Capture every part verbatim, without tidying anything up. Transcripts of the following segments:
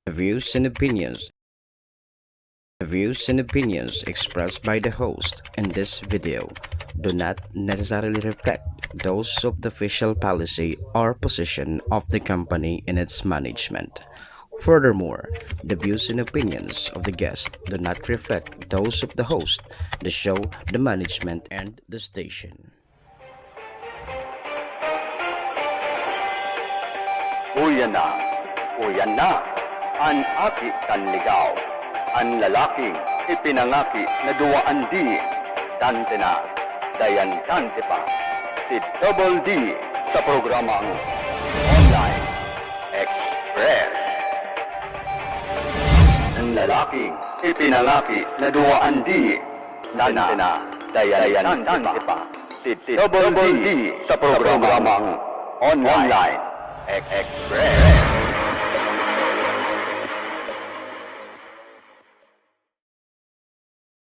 The views and opinions. The views and opinions expressed by the host in this video do not necessarily reflect those of the official policy or position of the company and its management. Furthermore, the views and opinions of the guest do not reflect those of the host, the show, the management, and the station. Uyan na, uyan na, an aki kan ligaw, an lalaking ipinangaki na duwa andi, dante na, dayan dante pa, si Double D sa programang Online Express. An lalaking ipinangaki na duwa andi, dante na, dayan dante pa, si Double D sa programang Online Express.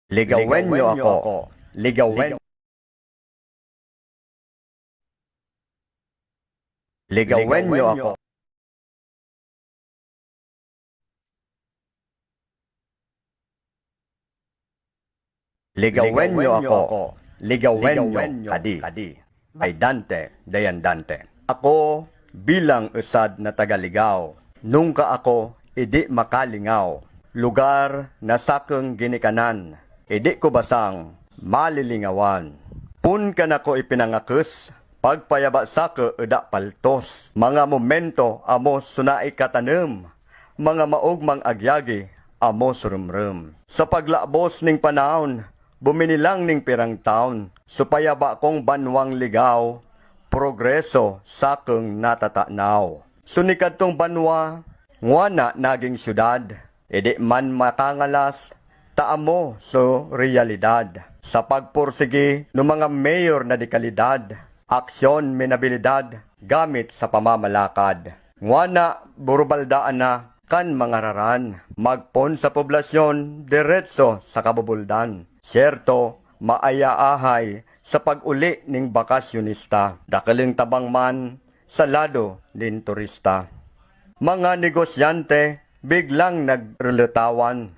Ligawen niyo ako. Ligawen. Ligawen niyo ako. Ligawen niyo ako, ligawen niyo kadi. By Dante, Dayan Dante. Ako, bilang usad na tagaligaw, nungka ako idi makalingaw. Lugar na sakong ginikanan, idi ko basang malilingawan. Pun kan ako ipinangakos, pagpayaba sako eda paltos. Mga momento amo sunay katanem, mga maogmang agyagi amo surumrem. Sa paglabos ning panahon, buminilang ning pirang taon, supaya bakong banwang ligaw, progreso sakong natatanaw. Sunikad tong banwa, ngwana naging syudad, idi man makangalas, ta amo so realidad. Sa pagpursigi no mga mayor na de kalidad, aksyon minabilidad gamit sa pamamalakad. Ngwana, burubaldaan na kan mga raran, magpon sa poblasyon, diretso sa kabubuldan. Siyerto, maayaahay sa pag-uli ning bakasyonista, dakeling tabang man sa lado nin turista. Mga negosyante biglang nagrelutawan,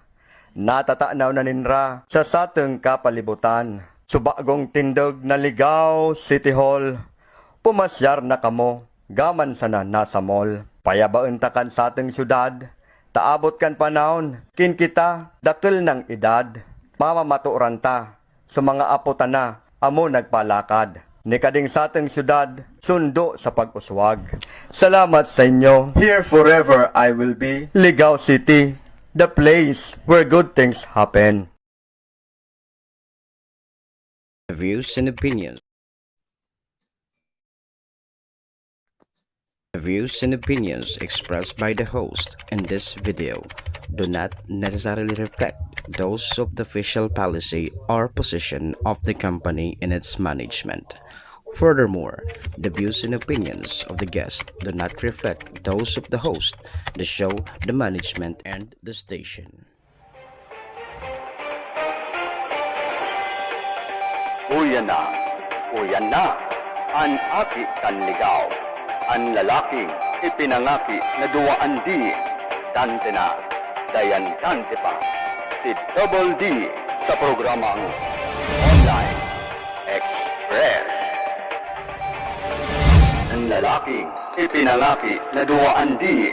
natatanaw na ninra sa satong kapalibutan. Subagong tindog na ligaw, City Hall, pumasyar na kamo, gaman sana nasa mall. Payabaon ta kan satong syudad, ta abot kan panahon, kin kita, dakel nang edad, mamamatoran ta, sa mga apo ta na, amo nagpalakad. Ni kading satong syudad, sundo sa pag-uswag. Salamat sa inyo. Here forever I will be. Ligao City, the place where good things happen. The views and opinions. The views and opinions expressed by the host in this video do not necessarily reflect those of the official policy or position of the company and its management. Furthermore, the views and opinions of the guest do not reflect those of the host, the show, the management, and the station. Uyan na, uyan na, an aki kan ligaw, an lalaking ipinangaki na duwa andi, dante na, dayan dante pa, si Double D sa programang Online Express. An lalaking ipinangaki na duwa andi,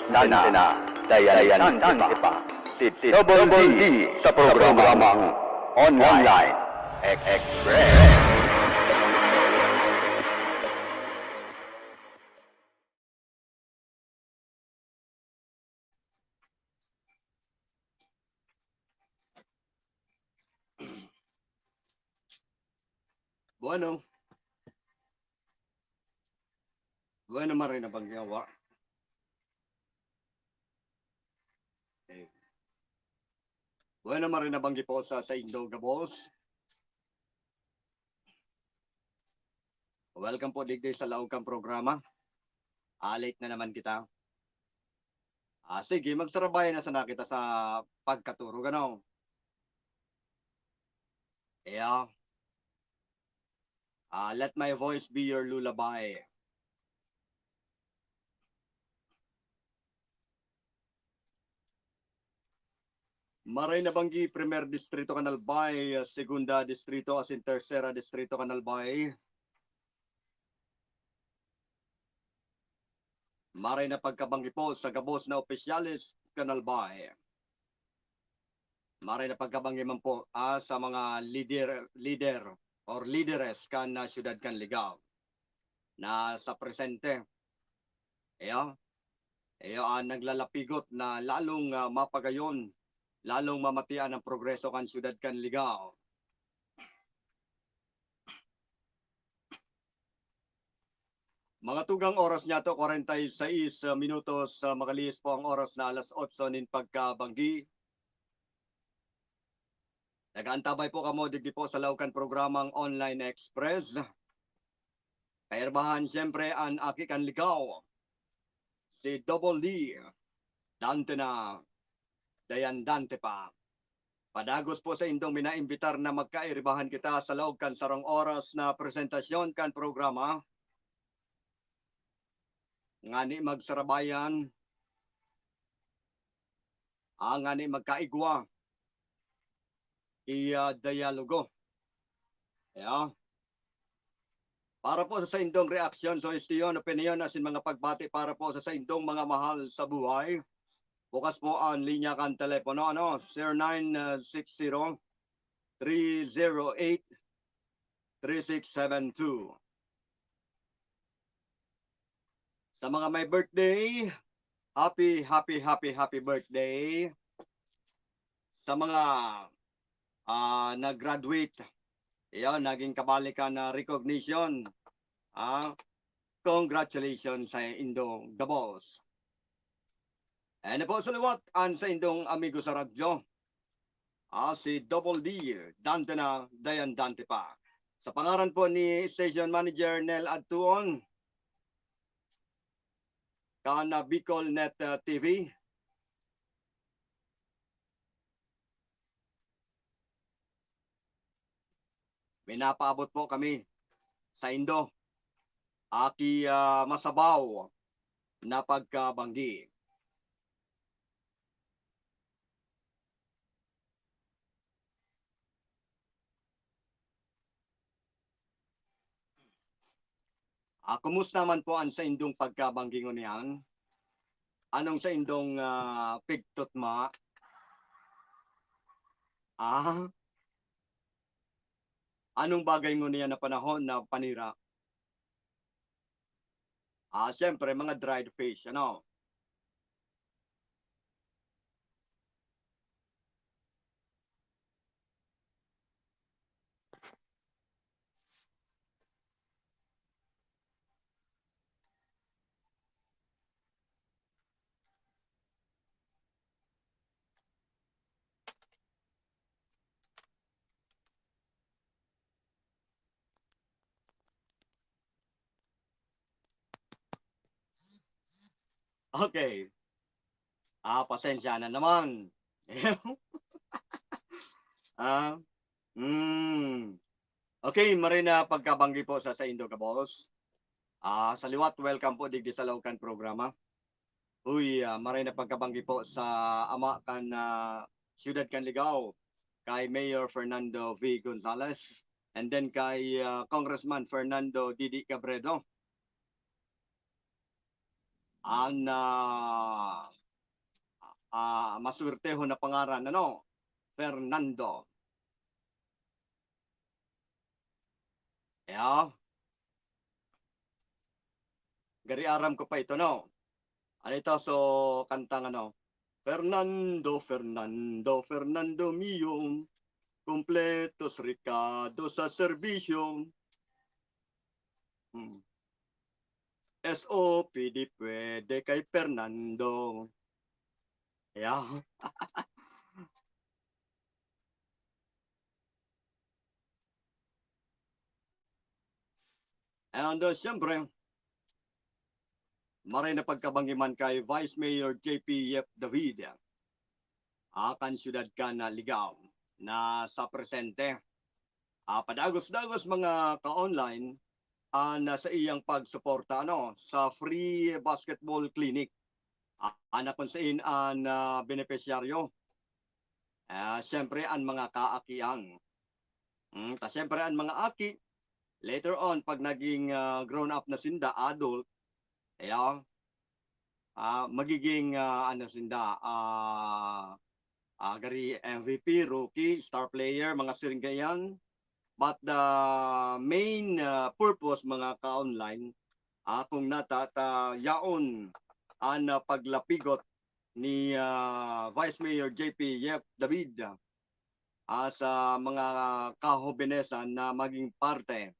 dante na, dayan dante pa. Si Double D sa programang Online Express. Bueno. Bueno, maray na bang yawa? Eh, bueno, maray na banggi po sa, sa indo gabos. Welcome po digdi sa laog kang programa. Ah, late na naman kita. Ah, sige, magsarabay na sana kita sa pagkaturog, ano? Yeah. Ah, let my voice be your lullaby. Maray na banggi, Primer Distrito kan Albay, Segunda Distrito asin Tersera Distrito kan Albay. Maray na pagkabanggi po sa gabos na opisyales kan Albay. Maray na pagkabanggi man po, ah, sa mga lider, lider or lideres kan, ah, siyudad kan Ligao na sa presente. Iyo, iyo ang naglalapigot na lalong, ah, mapagayon, lalong mamatian ang progreso kan siyudad kan Ligao. Mga tugang, oras niyato, kwarenta y seis minutos, ah, makalihis po ang oras na alas otso nin pagkabanggi. Nag-aantabay po kamo digdi po sa laog kan programang Online Express. Kairbahan, siyempre, an aki kan Ligao, si Double D, Dante na, Dayan Dante pa. Padagos po saindong minaimbitar na magkairibahan kita sa laog kan sarong oras na presentasyon kan programa, ngani magsarabayan, ah, ngani magkaigwa, iya dialogo. Iyo. Para po sa saindong reaksyon, suhestiyon, opinyon, asin mga pagbati para po sa saindong mga mahal sa buhay, bukas po an linya kan telepono, ano, zero nine six zero, three zero eight, three six seven two. Sa mga may birthday, happy, happy, happy, happy birthday. Sa mga, ah, nag-graduate, iyon, naging kabalikan na recognition, ah, congratulations saindo gabos. Ayan na po sa liwat, an saindong amigo sa radyo, ah, si Double D, Dante na, Dayan Dante pa. Sa pangaran po ni Station Manager Nel Adtuon, kan, ah, Bicol Net, ah, T V, minapaabot po kami saindo, aki, ah, masabaw na pagkabanggi. Ah, kumusta man po an saindong pagkabanggi ngunyan? Anong saindong, ah, pigtutma? Ah, anong bagay ngunyan na panahon na panira? Ah, siyempre, mga dried fish, ano? Okay. Ah, pasensya na naman. Ah, hmm. Okay, maray na pagkabanggi po sa saindo gabos. Ah, sa liwat, welcome po digdi sa laog kan programa. Uy, ah, maray na pagkabanggi po sa ama kan, ah, siyudad kan Ligao, kay Mayor Fernando V Gonzalez, and then kay, ah, Congressman Fernando Didi Cabredo. An, ah, ah, maswertehon na pangaran, ano, Fernando. Yeah. Gari aram ko pa ito, no? Ano ito? So, kantang ano, "Fernando, Fernando, Fernando mio, kompletos rekado sa serbisyo." Hmm. S O P di pwede kay Fernando. Yeah. And, uh, siyempre, maray na pagkabanggi man kay Vice Mayor J P Yep David, ah, kan siyudad kan, ah, Ligao, na sa presente, ah, padagos-dagos mga ka-online, ah, na sa iyang pagsuporta, ano, sa free basketball clinic, ah, na kung sain an, ah, benepisyaryo, Ah, siyempre, an mga kaakian. Hmm, ta siyempre, an mga aki, later on, 'pag naging, ah, grown up na sinda, adult, ayan, ah, magiging, ah, ano sinda, ah, ah, gari M V P, rookie, star player, mga siring kaiyan. But the main, ah, purpose, mga ka-online, ah, kung nata ta yaon an, ah, paglapigot ni, ah, Vice Mayor J P Yep David, ah, sa mga kahobenesan na maging parte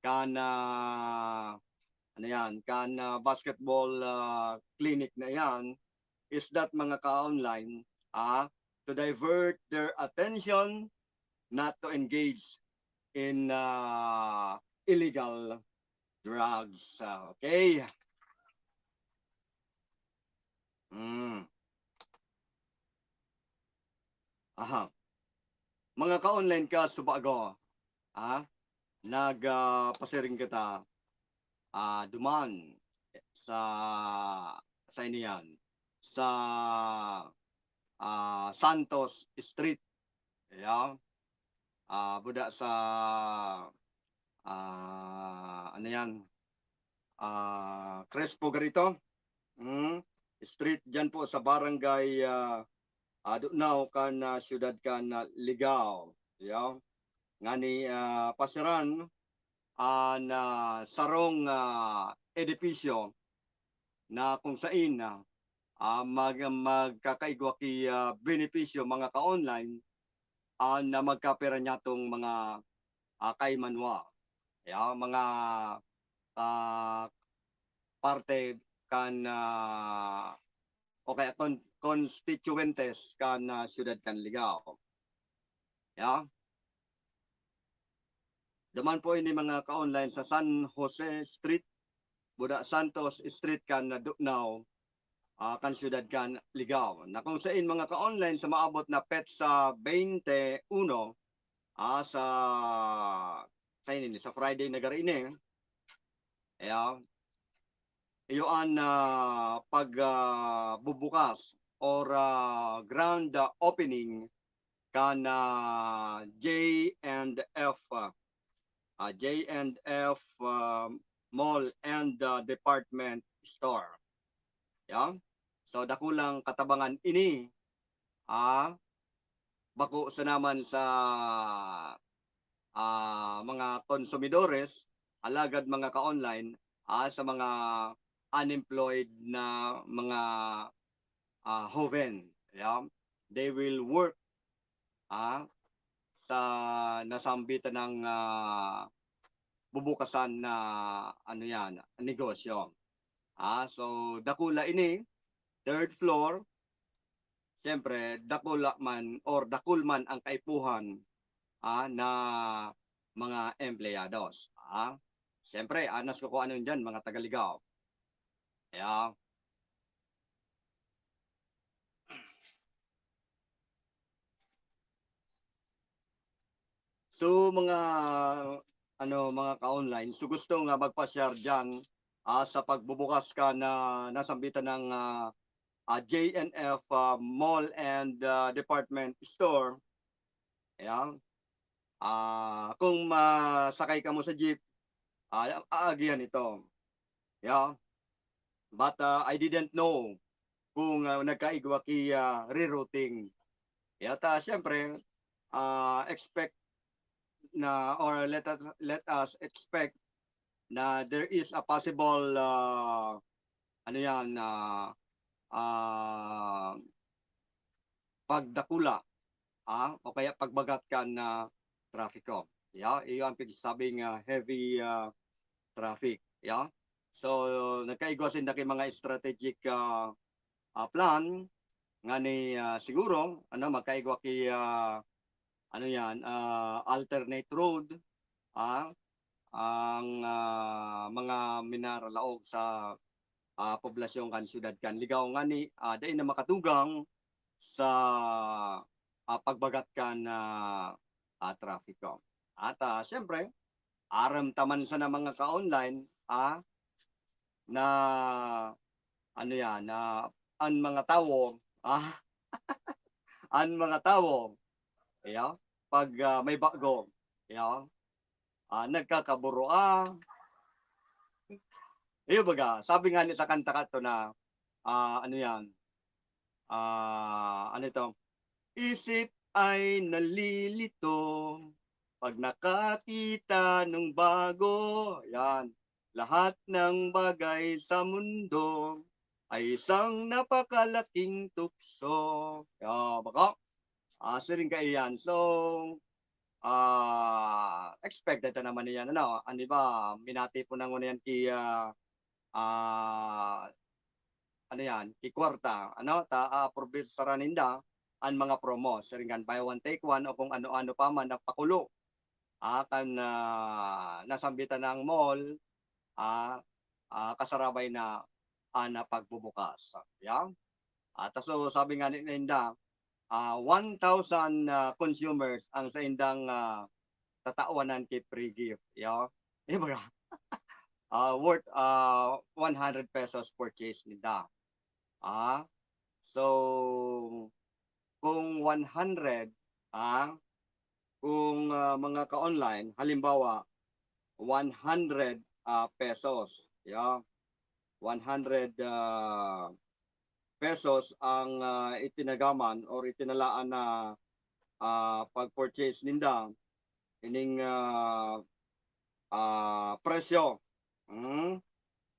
kan, ah, ano yan, kan, ah, basketball, ah, clinic na yan is that, mga ka-online, ah, to divert their attention not to engage in, ah, illegal drugs. Ah, okay. Hmm. Aha. Mga ka-online ka, subago, ah, nag, ah, pasiring kita, ah, duman sa, sa ini yan, sa, ah, Santos Street. Yeah. Ah, buda sa, ah, ano yan? Ah, Crespo Garito. Hmm, street diyan po sa barangay, ah, ah, Dunao kan, ah, siyudad kan, ah, Ligao. Yeah. Ngani, ah, pasiran an, ah, sarong, ah, edipisyo na kung sain, ah, ah, mag-, magkakaigwa ki, ah, benepisyo, mga ka-online, ah, na magkapira niyatong mga, ah, kaimanwa. Ya, mga, ah, parte kan, ah, o kaya kon-, konstituyentes kan, ah, siyudad kan Ligao. Ya. Duman po ini, mga ka-online, sa San Jose Street, Buda Santos Street kan Dunao, ah, kan siyudad kan Ligao, na kung sain, mga ka-online, sa maabot na petsa beinte uno, ah, sa, sa ini, sa Friday na garo ini, ya, iyo an, ah, pag, ah, bubukas or, ah, grand, ah, opening kan, ah, J and F, ah, ah, J and F, ah, Mall and, ah, Department Store. Ya. So, dakulang katabangan ini, ah, bako sana man sa, ah, mga konsumidores, alagad mga ka-online, ah, sa mga unemployed na mga, ah, hoven, ya. They will work, ah, sa nasambitan ng, ah, bubukasan na, ano yan, negosyo. Ah, so, dakula ini, third floor, siyempre, dakula man or dakul man ang kaipuhan, ah, na mga empleyados, ah. Siyempre, anas ko kung ano diyan, mga taga Ligao. Kaya, so, mga, ano, mga ka-online, so gusto nga magpa-share diyan, ah, sa pagbubukas kan, nasambitan ng, ah, ah, J and F, ah, Mall and, ah, Department Store. Ayan. Ah, kung masakay kamo sa jeep, ah, aagihan ito. Yeah. But, ah, I didn't know kung, ah, nagkaigwa ki, ah, rerouting. Yeah, ta siyempre, ah, expect na, or let us, let us expect na there is a possible, ah, ano yan, ah, ah, pagdakula, ah, o kaya pagbagat kan, ah, trapiko. Ya, iyo ang pinagsasabing, ah, heavy, ah, traffic, ya. So, nagkaigwa sinda ki mga strategic, ah, ah, plan ngani, ah, siguro, ano, magkaigwa ki, ah, ano yan, ah, alternate road, ah, ang, ah, mga minaralaog sa, ah, poblasyon kan siyudad kan Ligao ngani, ah, dai na makatugang sa, ah, pagbagat kan, ah, ah, trapiko. At, ah, siyempre, aram ta man sana, mga ka-online, ah, na, ano yan, na an mga tawo, ah, an mga tawo, iyo, pag, ah, may bago, iyo, ah, nagkakaburo, ah. Iyo baga, sabi nga ni sa kanta kato na, ah, ano yan, ah, ano ito, "Isip ay nalilito pag nakakita ng bago." Yan. "Lahat ng bagay sa mundo ay isang napakalaking tukso." Ya, bako. Ah, siring kaiyan. So, ah, expected ta naman iyan, ano? An iba, minatipon na ngona yan ki, ah, ah, ano yan, ki kwarta, ano? Ta aaprobisaran ninda an mga promo, siring kan buy one take one o kung ano-ano pa man na pakulo. Ah, kan, ah, nasambitan na ang mall, ah, ah, kasarabay na an pagbubukas, ya. Ah, ta so sabi nga ni ninda, ah, one thousand, ah, consumers ang saindang, ah, tatawanan ki free gift, ya. Di ba? Ah, worth, ah, one hundred pesos purchase ninda. Ah, so kung one hundred, ah, kung, ah, mga ka-online, halimbawa, one hundred, ah, pesos, ya. One hundred, ah, pesos ang, ah, itinagaman or itinalaan na, ah, pag-purchase ninda, ining, ah, ah, presyo, hmm,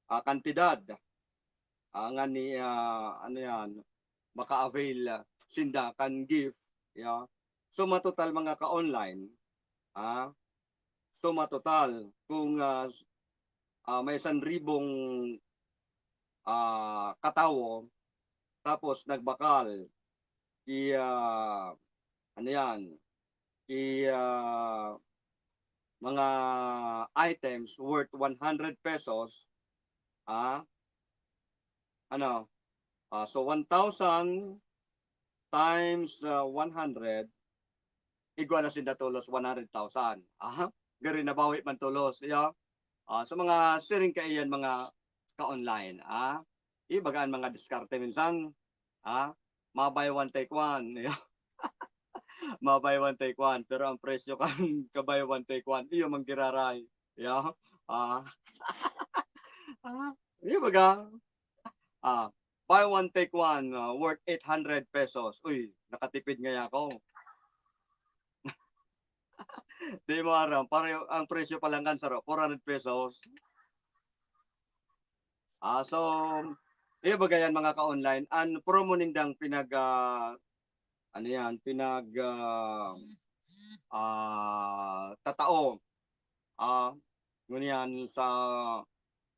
ah, kantidad, ah, nga ni, ah, ano yan, maka-avail, ah, sinda kan gift, ya. So, matotal mga ka-online, ah, so, matotal kung, ah, ah, may sanribong, ah, katawo, tapos nagbakal, i, ah, ano yan, i, ah, mga items worth one hundred pesos, ah, ano, ah, so one thousand times, ah, one hundred, igwa na sinda tolos one hundred thousand. Ah, gari nabawi man tolos, iyo. Ah, sa mga siring kaiyan, mga ka-online, ah, ibaga an mga diskarte minsan, ah, ma-buy one take one, iyo. Ma-buy one take one, pero ang presyo kan ka-buy one take one, iyo man giraray, iyo. Ah, ah, iyo baga, ah, buy one take one, ah, worth eight hundred pesos. Uy, nakatipid ngaya ako. Di mo aram, pareho ang presyo pa lang kan saro, four hundred pesos. Ah, so, iyo baga yan, mga ka-online, an promo nindang pinag, ah, ano yan, pinag, ah, ah, tatao, ah, ngunyan sa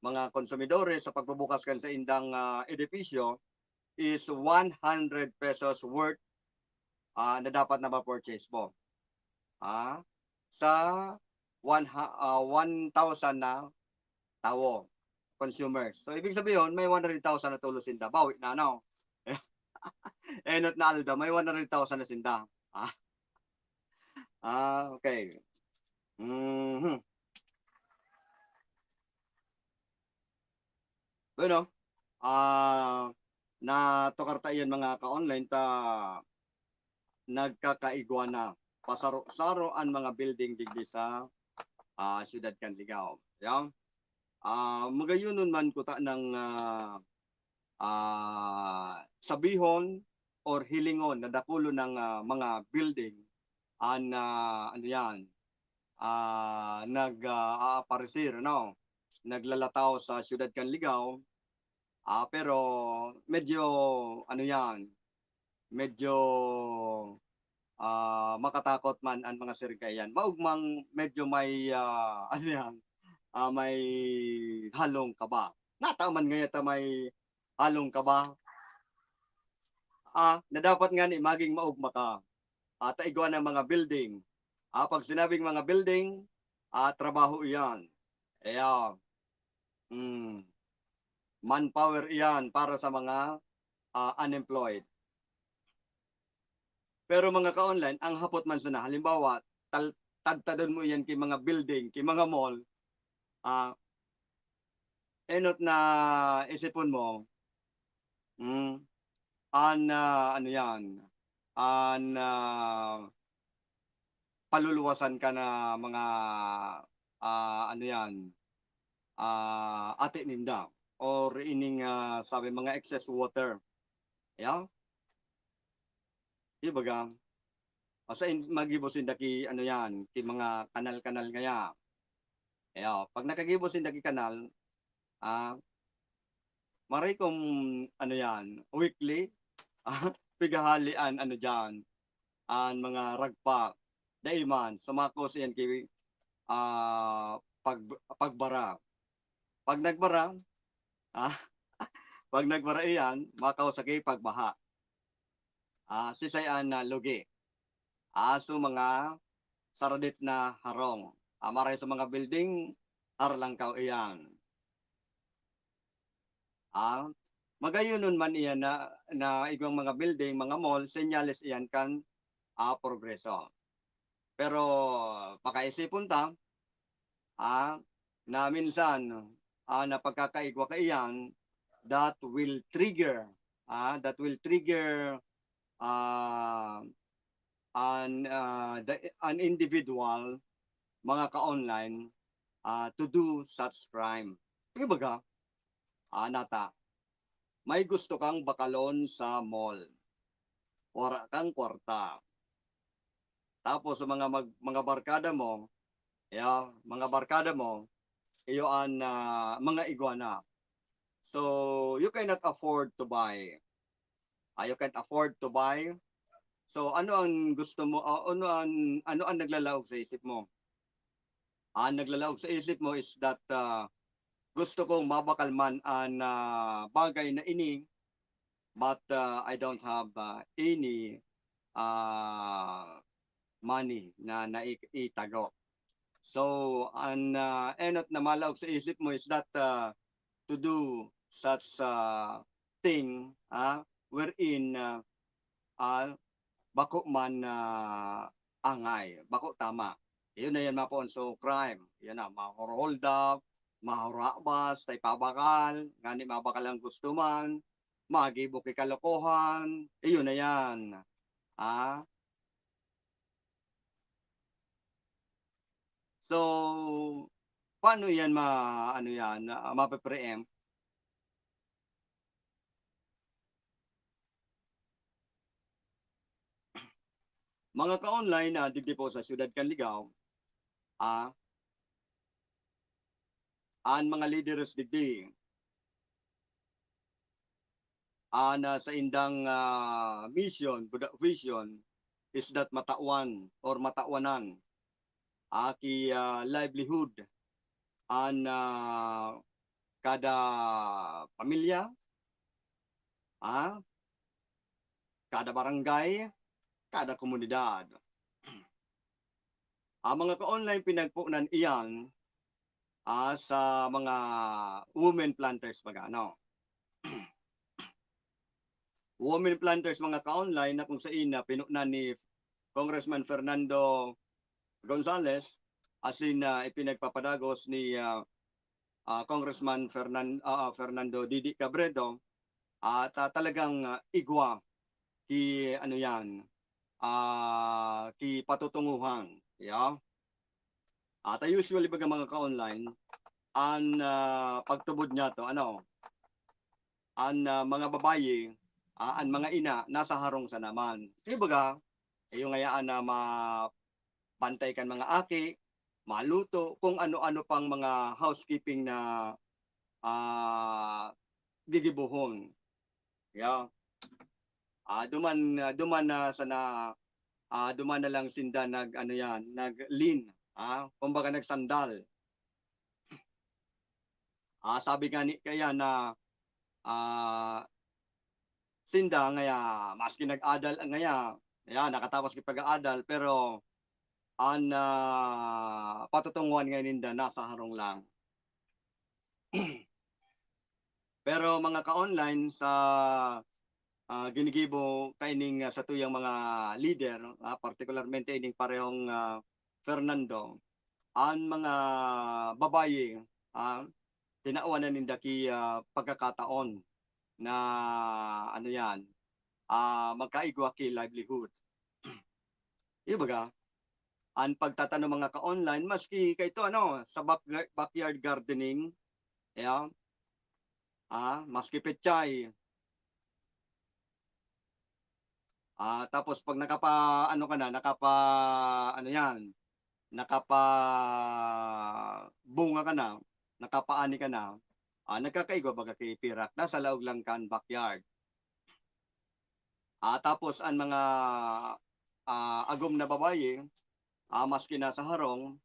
mga konsumidores sa pagbubukas kan saindang, ah, edipisyo is one hundred pesos worth, ah, na dapat na ma-purchase mo. Ah, sa one ha-, ah, one thousand na tawo, consumers. So, ibig sabihin, may one hundred thousand na tolos sinda. Bawi na, ano? Enot na aldaw, may one hundred thousand na sinda. Ah. Ah, okay. Mhm. Bueno, ah, natukar ta iyan, mga ka-online, ta nagkakaigwa na. Pasaro-saro an mga building digdi sa, ah, siyudad kan Ligao. Ya. Ah, magayonon man kuta nang, ah, ah, sabihon or hilingon na dakulon nang, ah, mga building an, ah, ano yan, ah, nag, ah, aaparecer, ano, naglalataw sa siyudad kan Ligao. Ah, pero medyo ano yan, medyo, ah, makatakot man an mga siring kaiyan. Maugmang medyo may, ah, ano yan, ah, may halong kaba. Nata man ngaya ta may halong kaba, ah, na dapat ngani magin maugma ka. Ah, ta igwa na mga building. Ah, pag sinabing mga building, ah, trabaho iyan. Kaya, hmm, manpower iyan para sa mga, ah, unemployed. Pero mga ka-online, ang hapot man sana, halimbawa, tal-, tadtadon mo iyan ki mga building, ki mga mall, ah, enot na isipon mo, hmm, an, ah, ano yan, an, ah, paluluwasan ka na mga, ah, ano yan, ah, ate ninda or ining, ah, sabi, mga excess water. Yeah? Di baga? O sa in-, magibo sinda ki, ano yan, ki mga kanal-kanal ngaya. Kaya, pag nakagibo sinda ki kanal, ah, maray kung, ano yan, weekly, ah, pighahali an, ano diyan, an mga ragpa. Dai man, sumakos iyan ki, ah, pag-, pagbara. Pag nagbara, ah, pag nagbara iyan, makaw sa ki pagbaha. Ah, sisay an, ah, lugi? Aso mga saradit na harong. Ah, maray sa mga building, harlangkaw iyan. Ah, magayonon man iyan na, na igwang mga building, mga mall, senyales iyan kan, ah, progreso. Pero pakaisipon ta, ah, na minsan, ah, na pagkakaigwa kaiyan, that will trigger, ah, that will trigger, ah, an, ah, the, an individual, mga ka-online, ah, to do such crime. Kumbaga, ah, nata, may gusto kang bakalon sa mall. Wara kang kwarta. Tapos sa mga mag-, mga barkada mo, yeah, mga barkada mo, iyo an, ah, mga igwa na. So, you cannot afford to buy. Ah, you can't afford to buy. So, ano ang gusto mo, ah, ano ang, ano ang naglalaog sa isip mo? Ang naglalaog sa isip mo is that, ah, gusto kong mabakal man an, ah, bagay na ini, but, ah, I don't have, ah, any, ah, money na nai-, itago. So, an, ah, enot na malaog sa isip mo is that, ah, to do such, ah, thing, ah, wherein, ah, ah, bako man, ah, angay, bako tama. Iyo na yan mapoon. So, crime. Yan na, mahoro-hold up, mahurabas, ta ipabakal, ngani mabakal an gusto man, magibo ki kalokohan, iyo na yan. Ah? So, paano yan ma-, ano yan, ah, mape-preempt? Mga ka-online na digdi po sa siyudad kan Ligao, ah, an mga lideres digdi, ah, na saindang, ah, mission, buda-, vision is that matawan or matawanan, ah, ki, ah, livelihood an, ah, kada pamilya, ah, kada barangay, kada komunidad. Ang mga ka-online pinagponan iyan, ah, sa mga women planters baga, ano. Women planters, mga ka-online, na kung sain na pinunan ni Congressman Fernando Gonzales, asin, ah, ipinagpapadagos ni, ah, ah, Congressman Fernan-, ah, ah, Fernando Didi Cabredo, at, ah, talagang, ah, igwa ki, ano yan, ah, ki patutunguhan, yeah. At, ah, usually, baga, mga ka-online, an, ah, pagtubod niya to, ano, an, ah, mga babayi, ah, an mga ina, nasa harong sana man. Kumbaga, iyo ngayaan na mabantay kan mga aki, maluto, kung ano-ano pang mga housekeeping na, ah, gigibohon. Yeah. Ah, duman, ah, duman na sana, ah, duman na lang sinda nag-, ano yan, nag-lean, ah, kumbaga nagsandal. Ah, sabi nga ni, kaya na, ah, sinda ngaya, maski nag-adal ngaya, ayan, nakatapos ki pag-aadal, pero an, ah, patutunguhan ngayon ninda nasa harong lang. Pero mga ka-online, sa, ah, ginigibo kaining, ah, satuyang mga lider, ah, partikularmente ining parehong, ah, Fernando, an mga babayi, ah, tinawan na ninda ki, ah, pagkakataon na, ano yan, ah, magkaigwa ki livelihood. Ibaga, an pagtatanom mga ka-online, maski kaito ano, sa back-, backyard gardening, yeah, ah, maski pechay. Ah, tapos pag nakapa-, ano ka na, nakapa-, ano yan, nakapa-, bunga ka na, nakapaani ka na, ah, nagkakaigwa baga ki pirak, nasa laog lang kan backyard. Ah, tapos an mga, ah, agom na babayi, ah, maski nasa harong,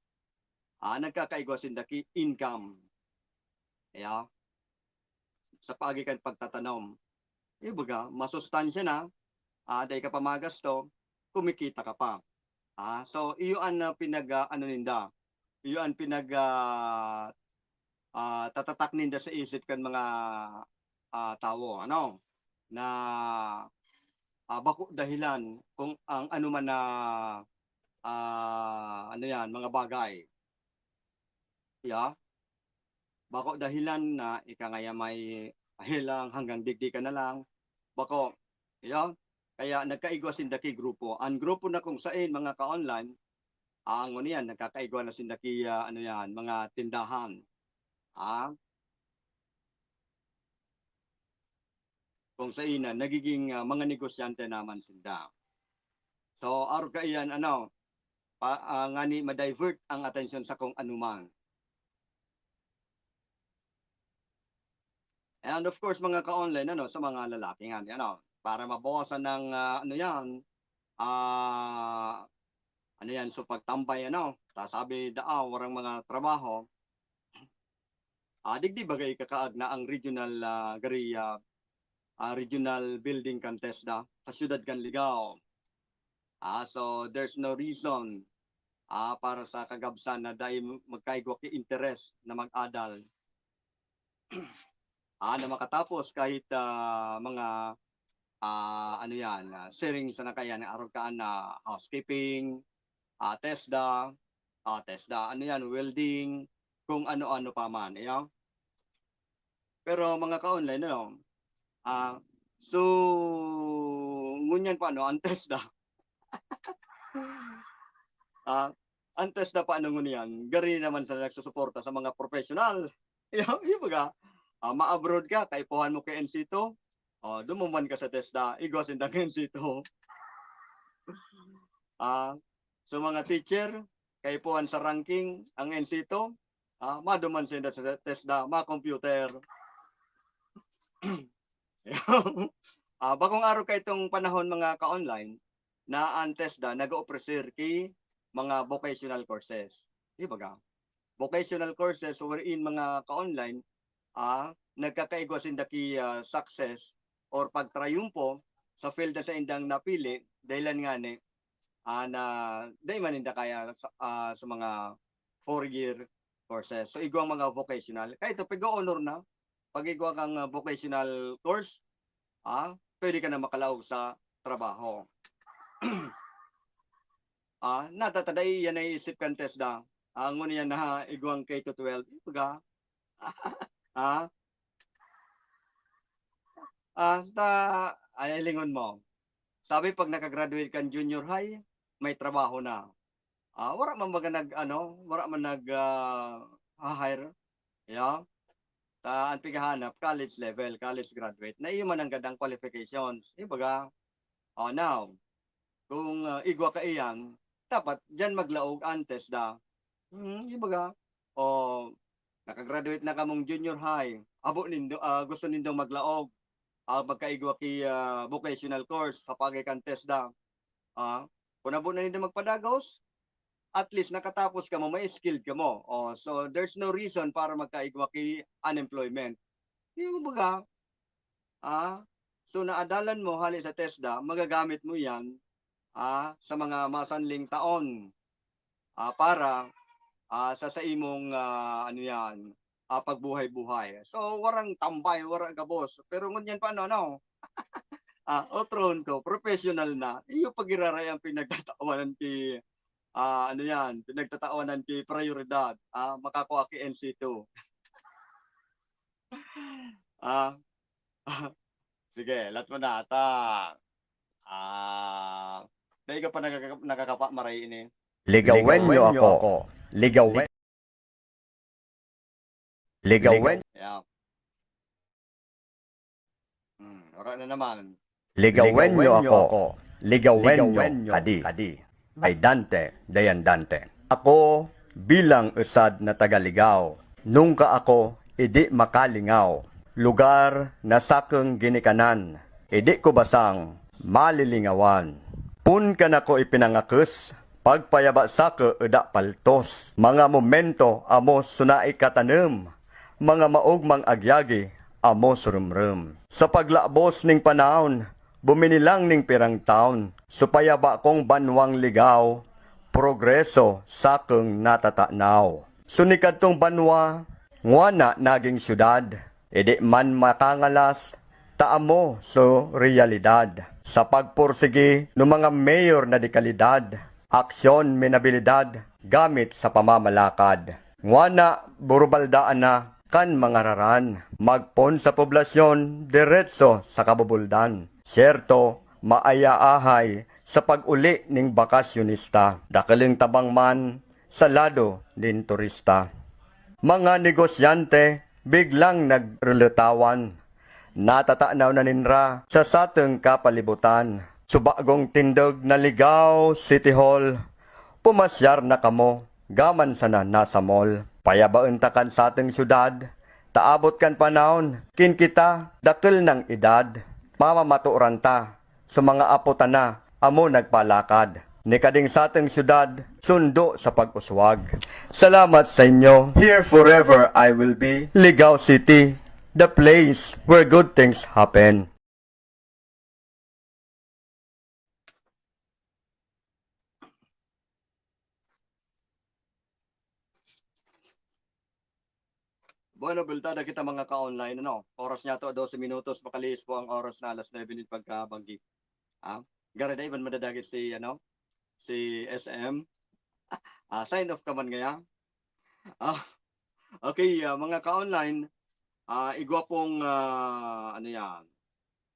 ah, nagkakaigwa sinda ki income. Yeah. Sa paagi kan pagtatanom. Ibaga, masustansya na, ah, dai ka pa magasto, kumikita ka pa. Ah, so, iyo an, ah, pinag, ah, ano ninda, iyo an pinag, ah, ah, tatatak ninda sa isip kan mga, ah, tawo, ano, na, ah, bako dahilan kung ang ano man na, ah, ano yan, mga bagay. Yeah. Bako dahilan na ika ngaya may helang hanggang digdi ka na lang. Bako, yeah. Kaya nagkaigwa sinda ki grupo. An grupo na kung sain, mga ka-online, ah, ngunyan, nagkakaigwa na sinda ki, ah, ano yan, mga tindahan. Ah, kung sain na nagiging, ah, mga negosyante naman sinda. So, arog kaiyan, ano, pa, ah, ngani ma-divert ang atensyon sa kung anuman. And of course, mga ka-online, ano, sa mga lalaki nga, ano, para mabawasan ng, ah, ano yan, ah, ano yan, so pagtambay, ano, ta-, sabi, daa, warang mga trabaho, ah, digdi bagay kakaag na ang regional, ah, gari, ah, ah, regional building kan TESDA sa siyudad kan Ligao. Ah, so there's no reason, ah, para sa kagabsan na dai magkaigwa ki interes na mag-adal. Ah, na makatapos kahit, ah, mga, ah, ano yan, ah, siring sa nakayan, arog kaan na housekeeping, ah, TESDA, ah, TESDA, ano yan, welding, kung ano-ano pa man, iyo. Pero mga ka-online, ano, ah, so, ngunyan pa, ano, ang TESDA. Ah, ang TESDA pa, ano, ngunyan, gari naman sa nagsusuporta sa mga professional. Iyo, iyo baga, ah, ma-abroad ka, kaipuhan mo ki N C two, oh, dumuman ka sa TESDA, igwa sindang N C two. Ah, so mga teacher, kaipuhan sa ranking ang N C two, ah, maduman sinda sa TESDA, ma-computer. Ah, bakong araw kaitong panahon, mga ka-online, na ang TESDA nag-oofrecer ki mga vocational courses. Di ba ga? Vocational courses wherein mga ka-online, ah, nagkakaigwa sinda ki, ah, success or pagtrayumpo sa field na saindang napili, dahilan ngani, ah, na dai man ninda kaya sa, ah, sa mga four-year courses. So, igwang mga vocational. Kaya ito, pag-o-honor na, pag igwa kang, ah, vocational course, ah, pwede ka na makalaog sa trabaho. Ah, natatadai yan naiisip kan TESDA. Ah, ngunyan na igwang K to twelve. Baga, ah, ah, sa, ay, lingon mo. Sabi, pag nakagraduate kan junior high, may trabaho na. Ah, wala man baga nag-ano, wala man nag, ah, ha-hire. Yeah. Ta, an pighahanap, college level, college graduate, na iyo man nanggad ang qualifications. Ibaga, oh, now, kung, ah, igwa kaiyan, dapat diyan maglaog an TESDA. Hmm, ibaga, oh, nakagraduate na kamong junior high, abo nindo, ah, gusto nindong maglaog, ah, magkaigwa ki, ah, vocational course sa paagi kan TESDA. Ah, kung abo na nindo magpadagos, at least nakatapos kamo, may skilled kamo. Oh, so there's no reason para magkaigwa ki unemployment. Yung baga, ah, so naadalan mo hali sa TESDA, magagamit mo yan, ah, sa mga masanling taon, ah, para, ah, sa, sa imong, ah, ano yan, ah, pagbuhay-buhay. So, warang tambay, warang gabos. Pero ngunyan pa, ano, ano? Ah, otron ko, professional na. Iyo pag-iraray ang pinagtatawanan ki, ah, ano yan, pinagtatawanan ki prioridad. Ah, makakua ki N C two. Ah, sige, lat mo na. Ta, Ah, dai ka pa nakaka-, nakakapa maray ini. Ligawen niyo ako. Ligawen. Ligawen. Yeah. Hmm, wala na naman. Ligawen niyo ako. Ligawen niyo kadi. By Dante Dayandante. Ako bilang usad na taga-Ligao, nungka ako idi makalingaw. Lugar na sakong ginikanan, idi ko basang malilingawan. Pun kan ako ipinangakus, pagpayaba sako eda paltos. Mga momento amo suna ikatanem, mga maogmang agyagi amo surumrem. Sa paglabos ning panahon, buminilang ning pirang taon, supaya bakong banwang ligaw, progreso sakong natatanaw. Sunikad tong banwa, ngwana naging syudad, idi man makangalas, ta amo so realidad. Sa pagpursigi no mga mayor na dekalidad, aksyon minabilidad gamit sa pamamalakad. Ngwana, burubaldaan na kan mga raran, magpon sa poblasyon, diretso sa kabubuldan. Siyerto, maayaahay sa pag-uli ning bakasyonista. Dakeling tabang man sa lado nin turista. Mga negosyante biglang nagrulutawan. Natatanaw na ninra sa satong kapalibutan. Subagong tindog na Ligao City Hall. Pumasyar na kamo, gaman sana nasa mall. Payabaon ta kan satong syudad, ta abot kan panahon, kin kita, dakel nang edad. Mamamatoran ta, sa mga apo ta na, amo nagpalakad. Ni kading satong syudad, sundo sa pag-uswag. Salamat sa inyo. Here forever I will be. Ligao City, the place where good things happen. Bueno, bultada kita mga ka-online, ano? Oras niya to, dose minutos, makalihis po ang oras na alas nuebe nin pagkabanggi. Ah, garo na iban madadagit si, ano, si S M. Ah, sign off ka man ngaya. Ah, okay, ah, mga ka-online, ah, igwa pong, ah, ano yan,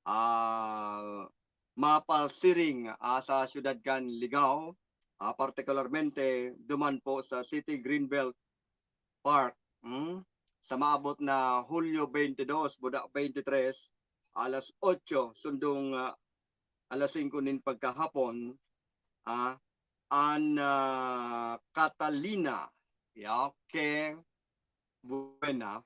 ah, mapasiring, ah, sa siyudad kan Ligao, ah, partikularmente duman po sa City Greenbelt Park, hmm? Sa maabot na Hulyo twenty-two, buda twenty-three, alas otso, sundong, ah, alas singko nin pagkahapon, ah, an, ah, Catalina, ya, ke Buena,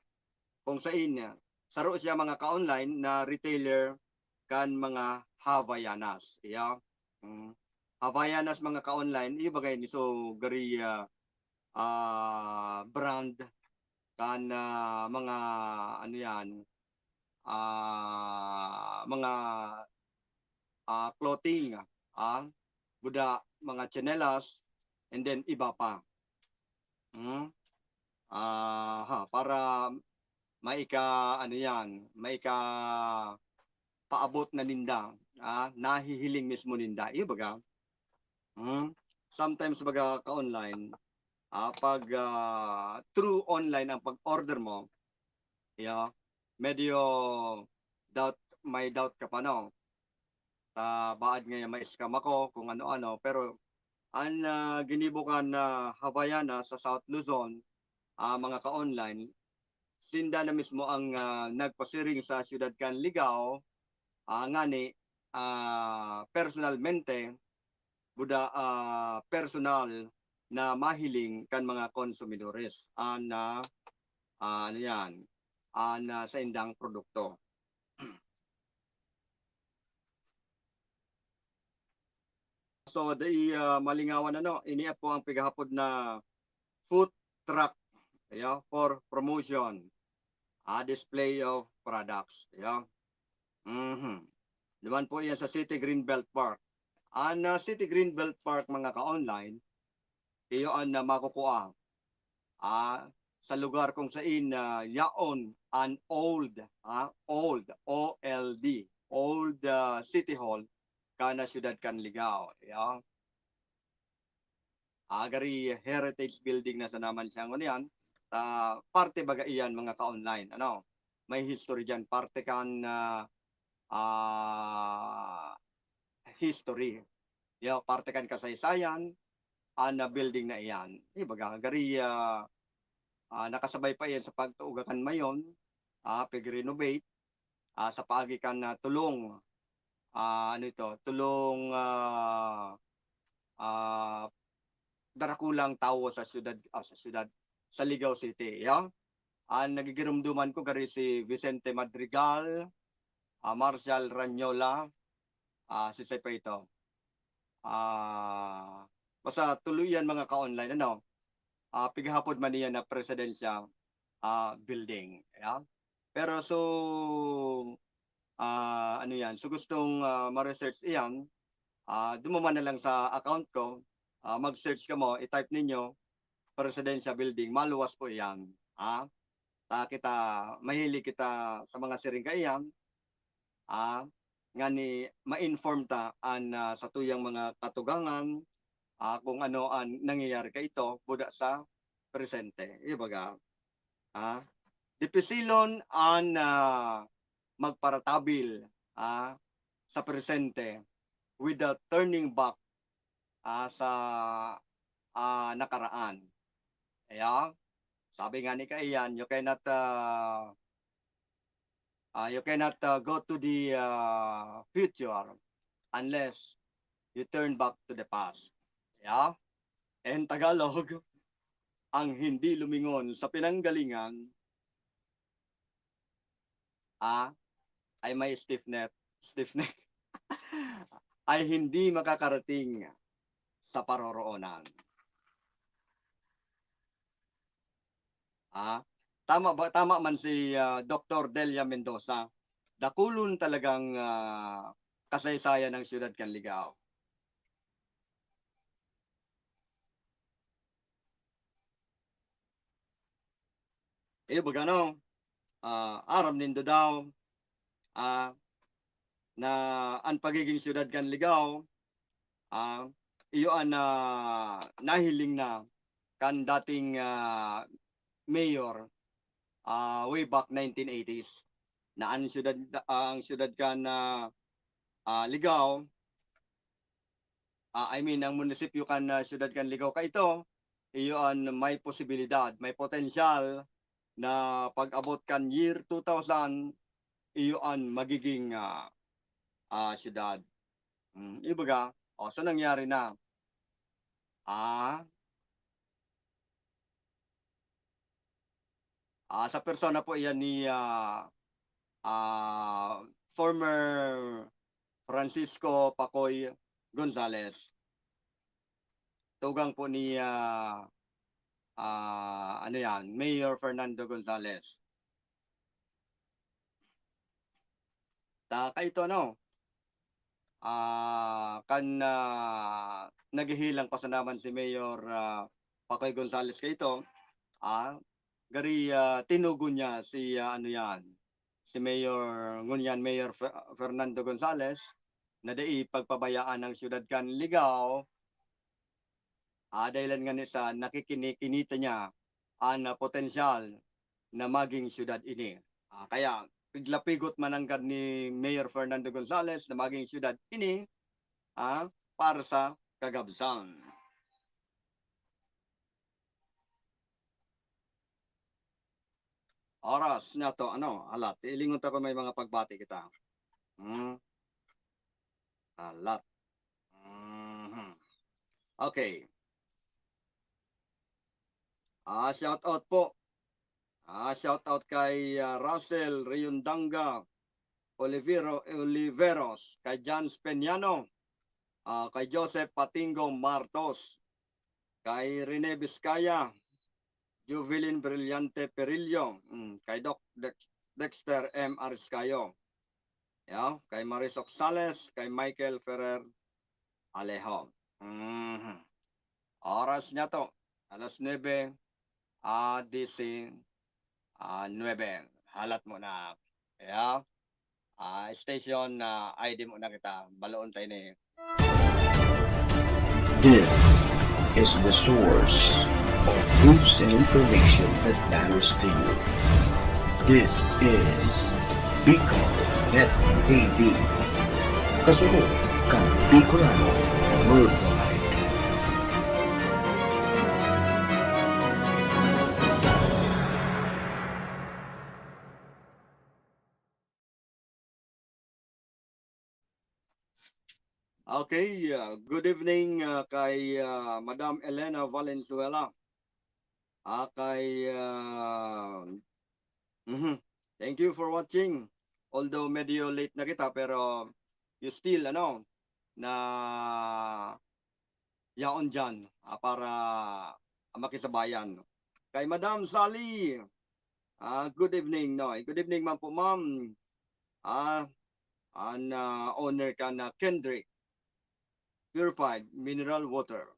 kung sain niya, saro siya mga ka-online na retailer kan mga Havaianas. Iya. Mm. Havaianas mga ka-online, iyo bagay ni so gari, ah, ah, brand kan, ah, mga ano yan, ah, mga, ah, clothing, ah, buda, mga tsinelas, and then iba pa. Hmm? Ah, ha, para maika, ano yan, maika paabot na ninda, ah, nahihiling mismo ninda. Iyo baga? Hmm? Sometimes baga ka-online, ah, pag, ah, through online ang pag-order mo, yeah, medyo doubt, may doubt ka pa, no? Ta baad nga ma-scam ako, kung ano-ano. Pero an, ah, ginibo kan Havaianas sa South Luzon, ah, mga ka-online, sinda na mismo ang, ah, nagpasiring sa siyudad kan Ligao, ah, ngani, ah, personalmente, buda, ah, personal na mahiling kan mga konsumidores an, ah, ah, ano yan, an, ah, saindang produkto. So, dai, ah, malingawan ano, ini po ang pigahapod na food truck, ayo, for promotion, ah, display of products, ayo. Mhm. Duman po yan sa City Greenbelt Park. An, ah, City Greenbelt Park, mga ka-online, iyo an, ah, makukua, ah, sa lugar kung sain, ah, yaon an old, ah, old, O L D, old, ah, City Hall, kan, ah, siyudad kan Ligao, iyo. Ah, gari heritage building na sana man siya ngunyan, ta parte baga iyan mga ka-online, ano, may history diyan, parte kan, ah, ah, history. Ya, parte kan kasaysayan, an, ah, building na iyan. Ibaga, gari, ah, ah, nakasabay pa iyan sa pagtuog kan Mayon, ah, pag-renovate, ah, sa paagi kan, ah, tulong, ah, ano ito, tulong, ah, ah, darakulang tawo sa siyudad, ah, sa siyudad, sa Ligao City, ya. An nagigirumduman ko gari si Vicente Madrigal, ah, Marcial Ranyola, ah, si Sepe ito. Ah, basta tuloy yan mga ka-online, ano? Ah, pighapod man niya na presidensya, ah, building, ya. Pero so, ah, ano yan, so gustong, ah, ma-research iyan, ah, duman na lang sa account ko, ah, mag-search kamo, i-type ninyo, Presidential Building, maluwas po iyan, ha? Ta kita, mahilig kita sa mga siring kaiyan, ah, ngani ma-inform ta an, ah, satuyang mga katugangan, ah, kung ano an nangyayari kaito buda sa presente. Ibaga, ah, dipisilon an, ah, magparatabil, ah, sa presente without turning back, ah, sa, ah, nakaraan. Kaya, sabi nga ni kaiyan, you cannot, ah, ah, you cannot, ah, go to the, ah, future unless you turn back to the past. Yeah? In Tagalog, ang hindi lumingon sa pinanggalingan, ah, ay may stiff neck, stiff neck, ay hindi makakarating sa paroroonan. Ah, tama ba, tama man si, ah, Doktor Delia Mendoza, dakulon talagang, ah, kasaysayan ng siyudad kan Ligao. Eh, baga ano, ah, aram nindo daw, ah, na an pagiging siyudad kan Ligao, ah, iyo an, ah, nahiling na kan dating, ah, mayor, ah, way back nineteen eighties, na an siyudad, ah, ang siyudad kan, ah, ah, Ligao, ah, I mean, ang munisipyo kan, ah, siyudad kan Ligao kaito, iyo an may posibilidad, may potensyal na pag-abot kan year two thousand, iyo an magiging, ah, ah, siyudad. Hmm, ibaga, o, so nangyari na. Ah, ah, sa persona po iyan ni, ah, ah, former Francisco Pacoy Gonzales. Tugang po ni, ah, ah, ano yan, Mayor Fernando Gonzales. Ta kaito ano, ah, kan, ah, naghihilang pa sana man si Mayor, ah, Pacoy Gonzales kaito, ah, gari, ah, tinugon niya si, ah, ano yan, si Mayor, ngunyan Mayor Fe-, Fernando Gonzales, na dai pagpabayaan ang siyudad kan Ligao, ah, dahilan ngani sa nakikini-, kinita niya an, ah, potensyal na maging siyudad ini. Ah, kaya piglapigot mananggad ni Mayor Fernando Gonzales na maging siyudad ini, ah, para sa kagabsan. Oras niya to, ano, alat. Ilingon ta kung may mga pagbati kita. Hmm. Alat. Mhm. Okay. Ah, shout out po. Ah, shout out kay, ah, Russell Riondanga Olivero, Oliveros, kay Jans Peñano, ah, kay Joseph Patingo Martos, kay Rene Vizcaya, Juvelin Brillante Perillo, mm, kay Doc Dex-, Dexter M Ariscayo, ya, kay Maris Oxales, kay Michael Ferrer Alejo. Mhm. Oras niya to, alas nuebe, ah, disi, ah, nuebe. Halat mo na. Ya. Ah, station na I D mo na kita. Baloon tayo ni. This is the source of news and information that matters to you. This is Bicol Net T V. Kasunod, Bicolano Worldwide. Okay, ah, good evening, ah, kay, ah, Madam Elena Valenzuela. Ah, kay, ah, mhm. Thank you for watching. Although medyo late na kita, pero you still, ano, na yaon diyan, ah, para makisabayan. Kay Madam Sally, ah, good evening, no? Good evening man po, ma'am. Ah, an, ah, owner ka na Kendrick Purified Mineral Water.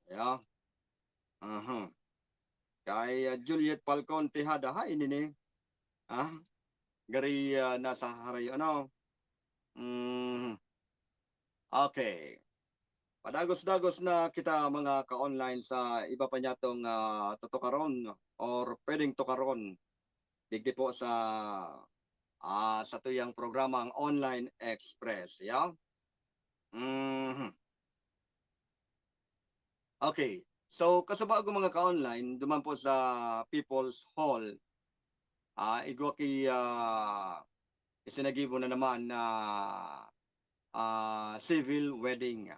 Yeah. Aha. Kay, ah, Juliet Falcon Tejada, hay nini. Ah, gari, ah, nasa harayo, ano? Mm. Okay. Padagos-dagos na kita, mga ka-online, sa iba pa niyatong, ah, tutukaron or pwedeng tukaron digdi po sa, ah, sa tuyang programang Online Express, yeah? Mhm. Okay. So, kasubago, mga ka-online, duman po sa People's Hall, ah, igwa ki, ah, isinagibo na naman na, ah, civil wedding.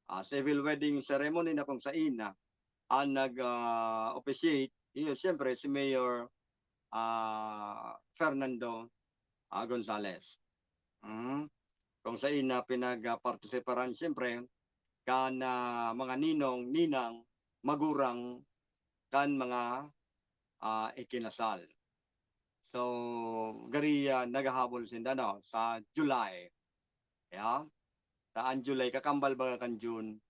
Ah, civil wedding ceremony na kung sain na ang nag, ah, officiate, iyo, siyempre, si Mayor, ah, Fernando, ah, Gonzales. Mm. Kung sain na pinagpartisiparan, siyempre, kan, ah, mga ninong, ninang, magurang, kan mga, ah, ikinasal. So, gari, ah, naghahabol sinda, no, sa July. Yeah? Sa an July, kakambal baga kan June.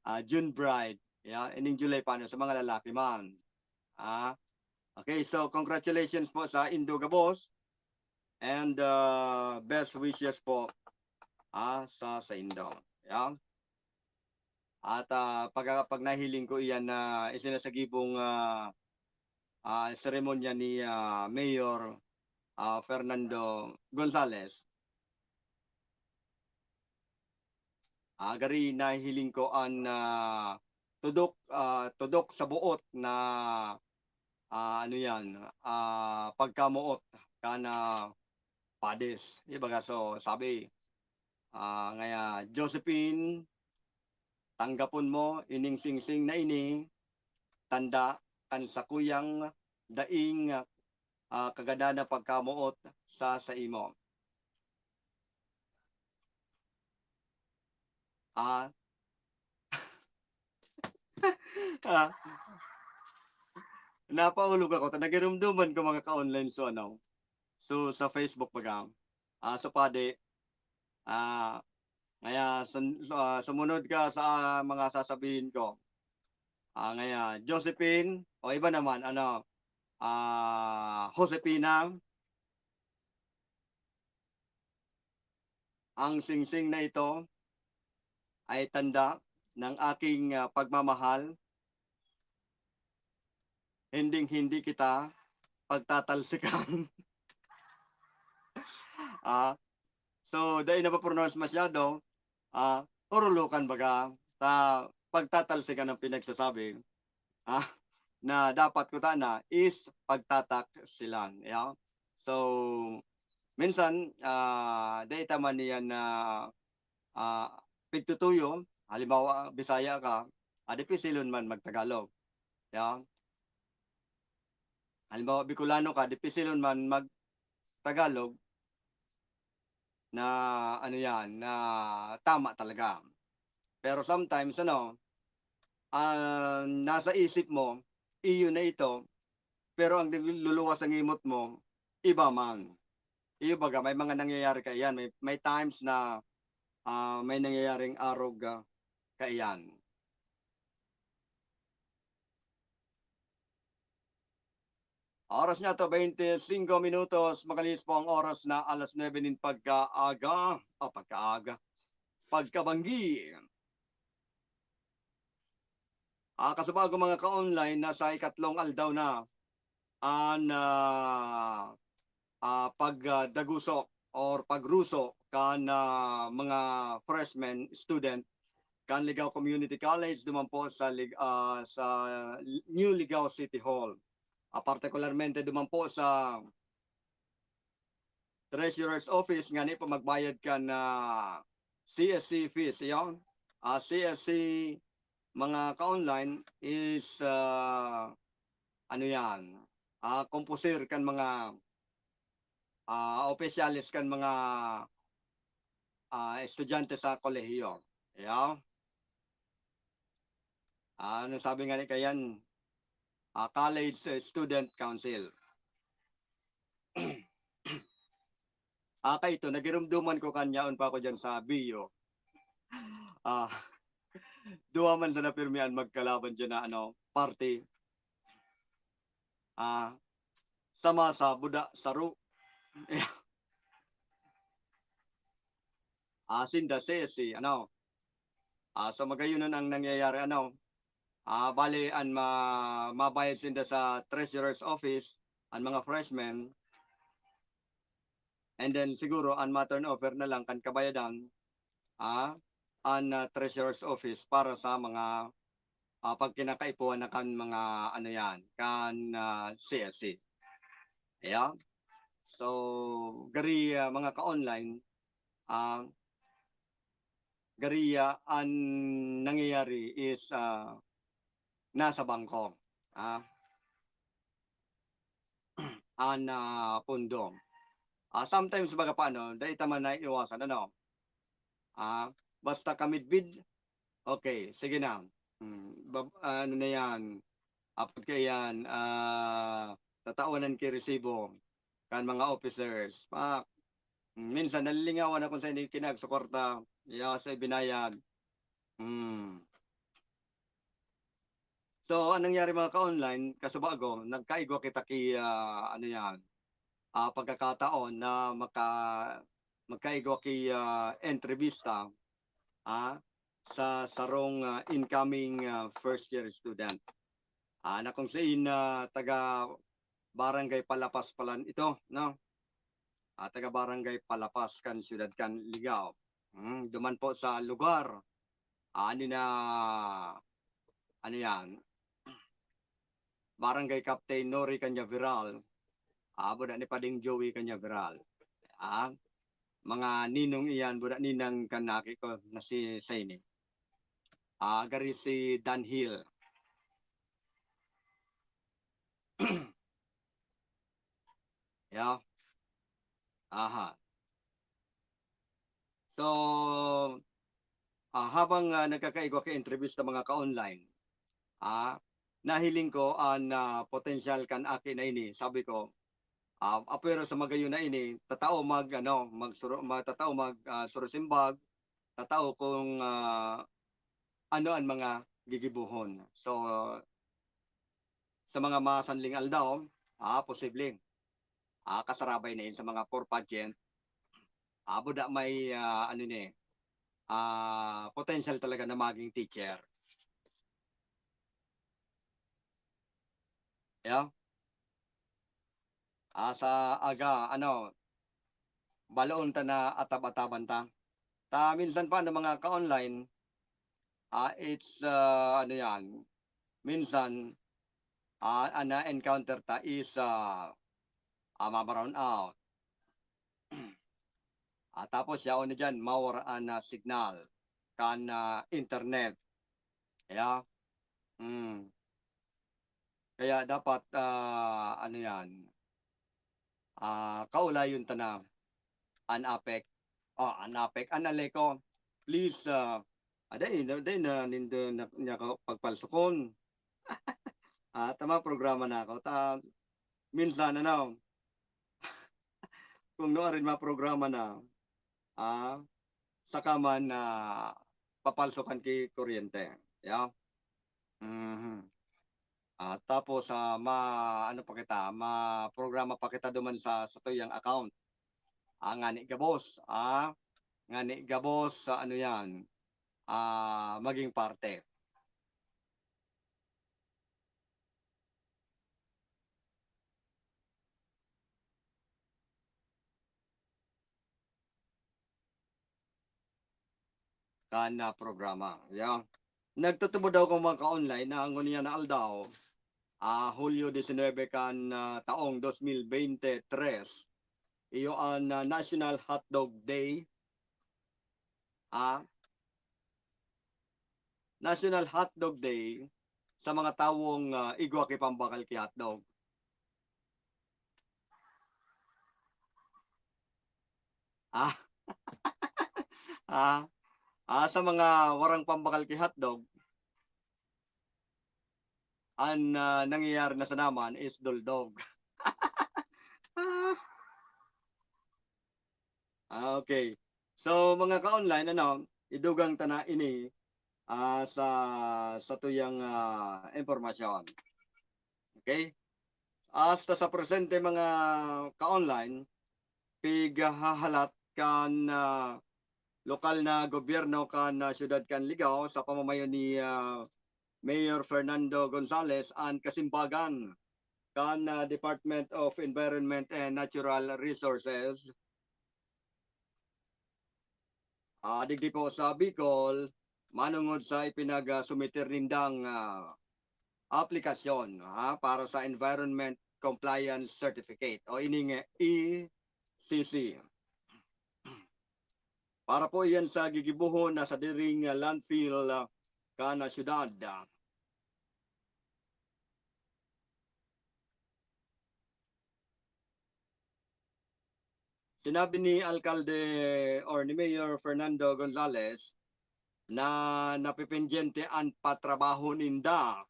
Ah, June bride. Yeah? Ining July pa, no, sa mga lalaki man. Ah, okay, so congratulations po sa indo gabos and, ah, best wishes po, ah, sa, sa indo. Yeah? At, ah, pag, pag nahiling ko iyan na isinasagibong, ah, ah, seremonya ni, ah, Mayor, ah, Fernando Gonzales, ah, gari nahiling ko an, ah, tudok, ah, tudok sa buot na, ah, ano yan, ah, pagkamoot kan, ah, padis. Ibaga, so, sabi, ah, ngaya, "Josephine, tanggapon mo ining singsing na ini, tanda kan sakuyang daing, ah, kagadanan pagkamoot sa saimo." Ah. Ah. Napaulog ako ta nagirumduman ko, mga ka-online, so ano, so sa Facebook baga. Ah, so padi, ah, ngaya sun-, su-, ah, sumunod ka sa mga sasabihin ko. Ah, ngaya, Josephine, o iba naman, ano, ah, Josefina, ang singsing na ito ay tanda ng aking, ah, pagmamahal. Hinding-hindi kita pagtatalsikan. Ah, so, dai na ma-pronounce masyado, ah, hurulukan baga, ta pagtatalsikan ang pinagsasabi, ah, na dapat kutana is pagtataksilan, yeah? So, minsan, ah, dai ta man iyan na, ah, pigtutuyo. Halimbawa, Bisaya ka, ah, dipisilon man mag-Tagalog, yeah? Halimbawa, Bicolano ka, dipisilon man mag-Tagalog na, ano yan, na tama talaga. Pero sometimes, ano, ah, nasa isip mo, iyo na ito, pero ang nagluluwas sa ngimot mo, iba man. Iyo baga, may mga nangyayari kaiyan. May, may times na, ah, may nangyayaring arog, ah, kaiyan. Oras niya to, baynte singko minutos. Makalihis po ang oras na alas nuebe nin pagkaaga, o pagkaaga, pagkabanggi. Ah, kasubago, mga ka-online, nasa ikatlong aldaw na an, ah, ah, pag, ah, dagusok or pagruso kan, ah, mga freshmen student kan Ligao Community College duman po sa Lig-, ah, sa New Ligao City Hall. Ah, partikularmente duman po sa Treasurer's Office ngani po magbayad kan, ah, C S C fees, iyo. Ah, C S C mga ka-online is, ah, ano yan, ah, komposir kan mga, ah, opisyales kan mga, ah, estudyante sa kolehiyo. Iyo. Ah, ano sabi ngani kayan? Ah, College Student Council. Ah, kaito, nagirumduman ko kan yaon pa ako diyan sa B U. Ah, duwa man sana pirmi an magkalaban diyan na, ano, party. Ah, sama sa buda, saro. Ah, sinda, C S C, ano. Ah, so magayonon ang nangyayari, ano. Ah, bale, an ma-, mabayad sinda sa treasurer's office, an mga freshmen. And then, siguro, an ma-turn over na lang kan kabayadan, ah, an, ah, treasurer's office para sa mga, ah, pagkinakaipuhan na kan mga, ano yan, kan, ah, C S C. Ayan. So, gari, ah, mga ka-online, ah, gari, ah, an nangyayari is, ah, nasa bangko, ah, an, ah, pondo. Ah, sometimes, baga pa, ano, dai ta man naiiwasan, ano? Ah, basta kamidbid, okay, sige na. Hmm, bab-, ano na yan, apod kaiyan, ah, tatawanan ki resibo kan mga officers. Pa-, minsan nalingawan akong sa ini kinag sa kwarta, iya sa ibinayad. Hmm. So, anong nangyari, mga ka-online, kasubago, nagkaigwa kita ki, ah, ano yan, ah, pagkakataon na maka-, magkaigwa ki, ah, entrevista, ah, sa sarong, ah, incoming, ah, first year student. Ah, na kung sain, ah, taga Barangay Palapas palan ito, no? Ah, taga Barangay Palapas kan siyudad kan Ligao. Hmm, duman po sa lugar, ah, ni na, ano yan, Barangay Captain Nori Cañaveral, ah, buda ni Pading Joey Cañaveral. Ah, mga ninong iyan, buda ninang kan aki ko na si Saini. Ah, gari si Dan Hill. Yeah. Aha. So, ah, habang, ah, nagkakaigwa ki entrevista mga ka-online, ah, nahiling ko an, ah, potensyal kan aki na ini. Sabi ko, ah, apwera sa magayon na ini, tatao mag, ano, magsuro-, ma-, tatao mag, ah, surosimbag, tatao kung, ah, ano an mga gigibohon. So, sa mga masanling aldaw, ah, posible. Ah, kasarabay na yun sa mga four pageant. Ah, buda may, ah, ano ni, ah, potential talaga na maging teacher. Yeah? Ah, sa aga, ano, baloon ta na atab-ataban ta. Ta minsan pa, ano, mga ka-online, ah, it's, ah, ano yan, minsan, ah, ang na-encounter ta is, ah, ah, ma-brown out. Ah, tapos yaon na diyan, mawara an, ah, signal kan, ah, internet. Kaya, hmm. Kaya dapat, ah, ano yan, ah, kaulayon ta na an APEC, oh, an APEC, an ALECO. Please, ah, ah, dai na, dai na nindo na, niya ka pagpalsukon. Ah, tama, programa na ako. Ta, minsan, ano, kung nuarin maprograma na, ah, saka man, ah, papalsokan ki kuryente. Yeah. Mhm. Ah, tapos, ah, ma-, ano pa kita, maprograma pa kita duman sa satuyang account. Ah, ngani gabos, ah, ngani gabos sa ano yan, ah, maging parte. kan, ah, programa. Yeah. Nagtutubod daw kang mga ka-online na ngunyan na aldaw, ah, Hulyo disinwebe kan, ah, taong dos mil bente tres, iyo an, ah, National Hotdog Day. Ah, National Hotdog Day sa mga tawong, ah, igwa ki pambakal ki hotdog. Ah. Ah. Ah, sa mga warang pambakal ki hotdog, an, ah, nangyayari na sana man is duldog. Ah. Ah, okay. So, mga ka-online, ano, idugang ta na ini, ah, sa, sa tuyang, ah, impormasyon. Okay? Hasta sa presente, mga ka-online, pighahalat kan, ah, lokal na gobyerno kan, ah, siyudad kan Ligao sa pamamayo ni, ah, Mayor Fernando Gonzalez an kasimbagan kan, ah, Department of Environment and Natural Resources, ah, digdi po sa Bicol, manongod sa ipinag-, ah, sumiter nindang, ah, aplikasyon, ah, para sa Environment Compliance Certificate o ining E C C. Para po iyan sa gigibohon na sadiring, ah, landfill, ah, kan, ah, siyudad. Sinabi ni Alkalde or ni Mayor Fernando Gonzalez na napependyente an patrabaho ninda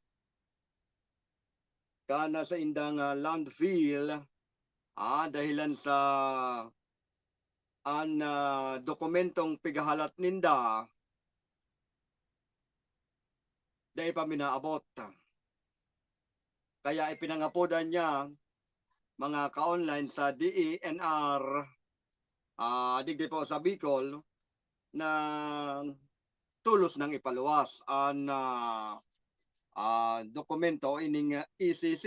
kan sa indang, ah, landfill, ah, dahilan sa an, ah, dokumentong pighahalat ninda dai pa minaabot. Kaya ipinangapodan niya mga ka-online sa D E N R, ah, digdi po sa Bicol, na tolos nang ipaluwas an, ah, ah, dokumento ining E C C,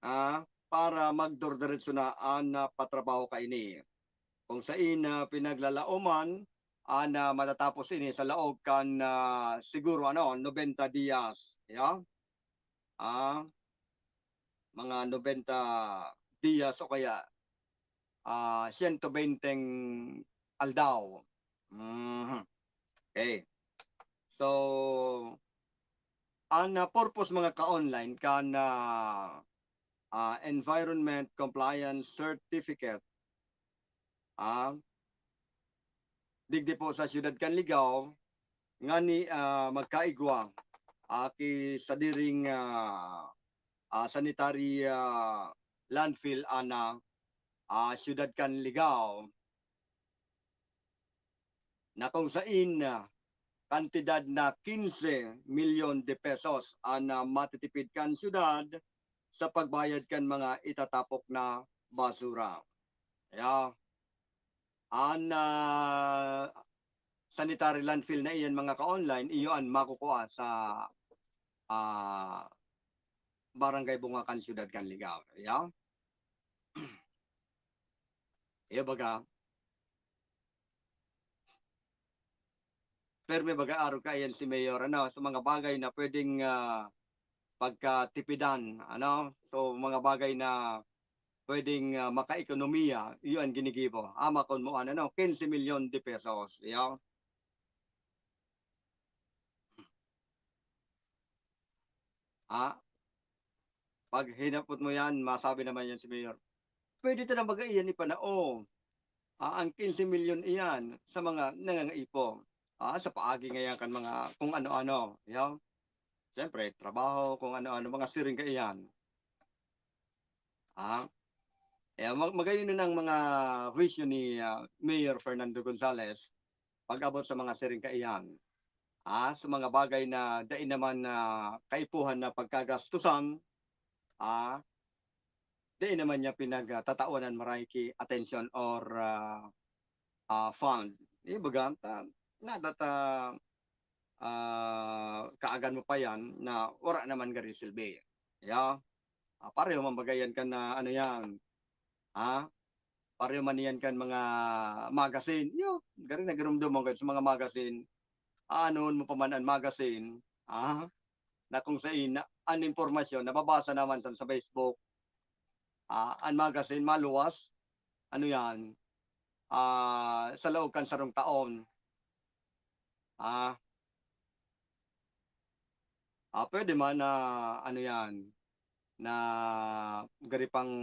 ah, para magdurdiretso na an, ah, patrabaho kaini. Kung sain, ah, pinaglalaoman an, ah, matatapos ini sa laog kan, ah, siguro, ano, nobenta dias, ya? Ah, mga nobenta dias o kaya, ah, siyento benteng aldaw. Mhm. Okay. So, an, ah, purpose, mga ka-online, kan, ah, ah, Environment Compliance Certificate, ah, digdi po sa siyudad kan Ligao, ngani, ah, magkaigwa, ah, ki sadiring, ah, ah, sanitary, ah, landfill ana, ah, siyudad kan Ligao, na kung sain, ah, kantidad na quince milyon de pesos an, ah, matitipid kan siyudad sa pagbayad kan mga itatapok na basura. Kaya, an, ah, sanitary landfill na iyan, mga ka-online, iyo an makukua sa, ah, Barangay Bunga kan siyudad kan Ligao. Iyo. Iyo baga, permi baga arog kaiyan si Mayor, ano, sa mga bagay na pwedeng, ah, pagkatipidan, ano? So, mga bagay na pwedeng, ah, makaekonomiya, iyo an ginigibo. Ama kon mo an, ano, quince milyon de pesos, iyo. Ah, pag hinapot mo yan, masabi naman yan si Mayor. Pwede ta na baga iyan ipanao, ah, ang quince milyon iyan sa mga nangangaipo. Ah, sa paagi ngayan kan mga kung ano-ano, yaw. Siyempre, trabaho, kung ano-ano, mga siring kaiyan. Ah, eh, mag-, magayon na ang mga huwisyo ni, ah, Mayor Fernando Gonzalez pag-abot sa mga siring kaiyan. Ah, sa mga bagay na dai naman na kaipuhan na pagkagastusan, ah, dai naman niya pinagtatawanan maray ki atensyon or, ah, ah, fund. Ibaga, ta, nada ta, ah, kaagan mo pa yan na wara naman gari silbi. Ya, ah, pareho man baga yan kan, ah, ano yan, ah, pareho man iyan kan mga magazine. Yo, gari nagirumdom man kayo sa mga magazine. Aanon mo pa man an magazine, ah, na kung sain na an impormasyon nababasa naman sa, sa Facebook, ah, an magazine maluwas, ano yan, ah, sa laog kan sarong taon. Ah, ah, pwede man na ano yan, na gari pang,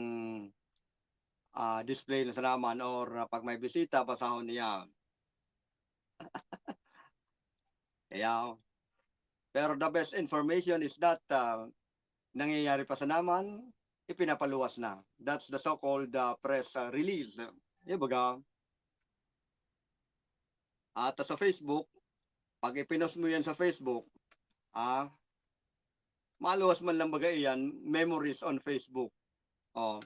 ah, display na sa laman or pag may bisita, basahon niya. Kaya, pero the best information is that, ah, nangyayari pa sa naman, ipinapaluwas na. That's the so-called, ah, press, ah, release. Di ba ga? At sa Facebook, pag ipinost mo yan sa Facebook, ah, maluwas man lang baga iyan, memories on Facebook. Oh,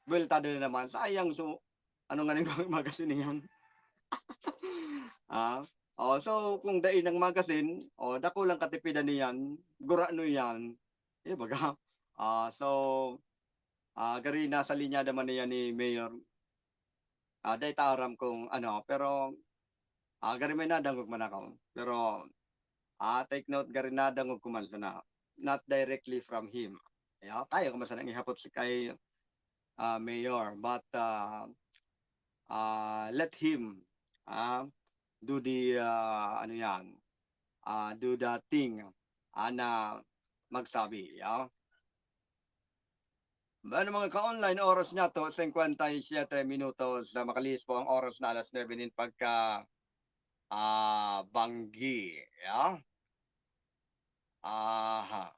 buwelta na naman. Sayang, so, ano nga nang magazine niyan? Ah, oh, so, kung dai ng magazine, oh, dakulang katipidan niyan, gurano iyan. Di ba ga? Ah, so, ah, gari nasa linya naman niya ni Mayor. Ah, dai ta aram kung ano, pero, ah, gari may nadangog man ako. Pero, ah, take note, gari nadangog ko man sana, not directly from him. Kaya kaya ko man sanang ihapot sa kay, ah, Mayor, but, ah, ah, let him, ah, do the, ah, ano yan, ah, do the thing, ah, na magsabi, ya. Bueno, mga ka-online, oras niya to, singkwenta y siyete minutos. Ah, makalihis po ang oras na alas nuebe nin pagka, ah, banggi, ya. Aha.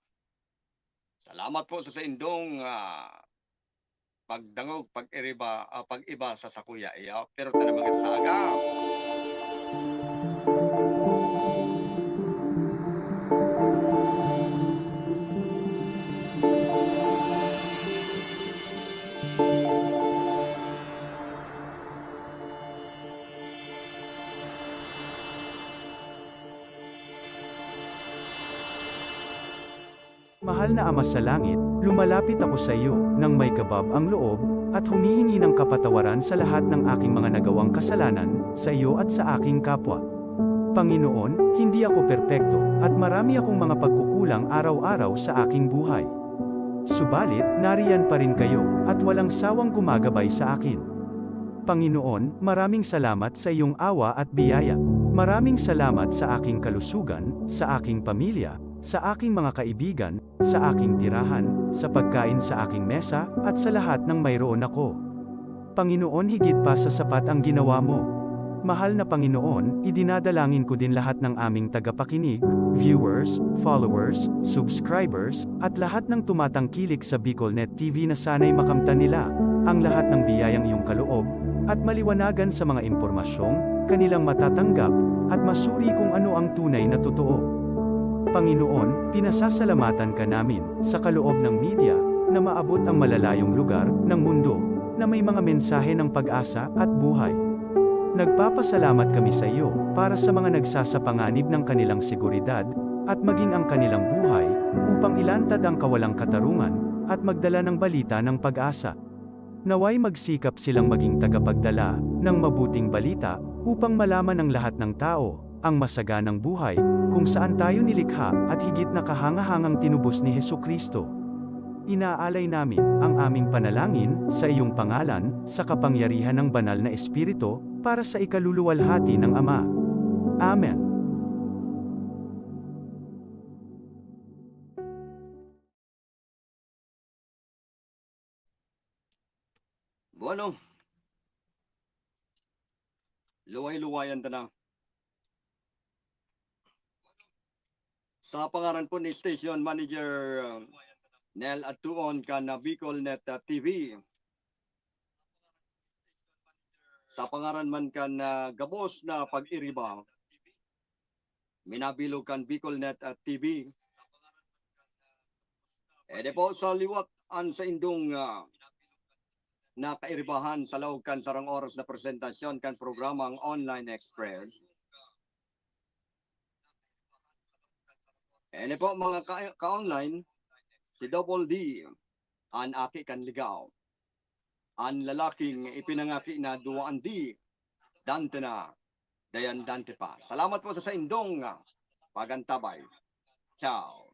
Salamat po sa saindong, ah, pagdangog, pag-iriba, ah, pag-iba sa sakuya, iyo. Pero ta naman kita sa aga. Mahal na Ama sa Langit, lumalapit ako sa iyo nang may kabab ang loob at humihingi ng kapatawaran sa lahat ng aking mga nagawang kasalanan sa iyo at sa aking kapwa. Panginoon, hindi ako perpekto at marami akong mga pagkukulang araw-araw sa aking buhay. Subalit, nariyan pa rin kayo at walang sawang gumagabay sa akin. Panginoon, maraming salamat sa iyong awa at biyaya. Maraming salamat sa aking kalusugan, sa aking pamilya, sa aking mga kaibigan, sa aking tirahan, sa pagkain sa aking mesa, at sa lahat ng mayroon ako. Panginoon, higit pa sa sapat ang ginawa mo. Mahal na Panginoon, idinadalangin ko din lahat ng aming tagapakinig, viewers, followers, subscribers, at lahat ng tumatangkilik sa BicolNet T V na sana'y makamtan nila ang lahat ng biyayang iyong kaloob at maliwanagan sa mga impormasyong kanilang matatanggap at masuri kung ano ang tunay na totoo. Panginoon, pinasasalamatan ka namin sa kaloob ng media na maabot ang malalayong lugar ng mundo na may mga mensahe ng pag-asa at buhay. Nagpapasalamat kami sa iyo para sa mga nagsasapanganib ng kanilang seguridad at maging ang kanilang buhay upang ilantad ang kawalang katarungan at magdala ng balita ng pag-asa. Naway magsikap silang maging tagapagdala ng mabuting balita upang malaman ng lahat ng tao ang masaganang buhay kung saan tayo nilikha at higit na kahangahangang tinubos ni Jesu-Cristo. Inaalay namin ang aming panalangin sa iyong pangalan, sa kapangyarihan ng Banal na Espiritu, para sa ikaluluwalhati ng Ama. Amen. Bueno, luway-luwayan ta na. Sa pangaran po ni Station Manager, uh, Nel Atuon kan, uh, BicolNet, uh, T V. Sa pangaran man kan, uh, gabos na pag-iriba, minabilog kan BicolNet, uh, T V. Edi po sa liwat an saindong, ah, nakairibahan sa laog kan sarong oras na presentasyon kan programang Online Express. Eni po, mga ka-, ka-online, si Double D, an aki kan ligaw. An lalaking ipinangaki na duwa andi, dante na, dayan dante pa. Salamat po sa saindong, ah, pagantabay. Ciao.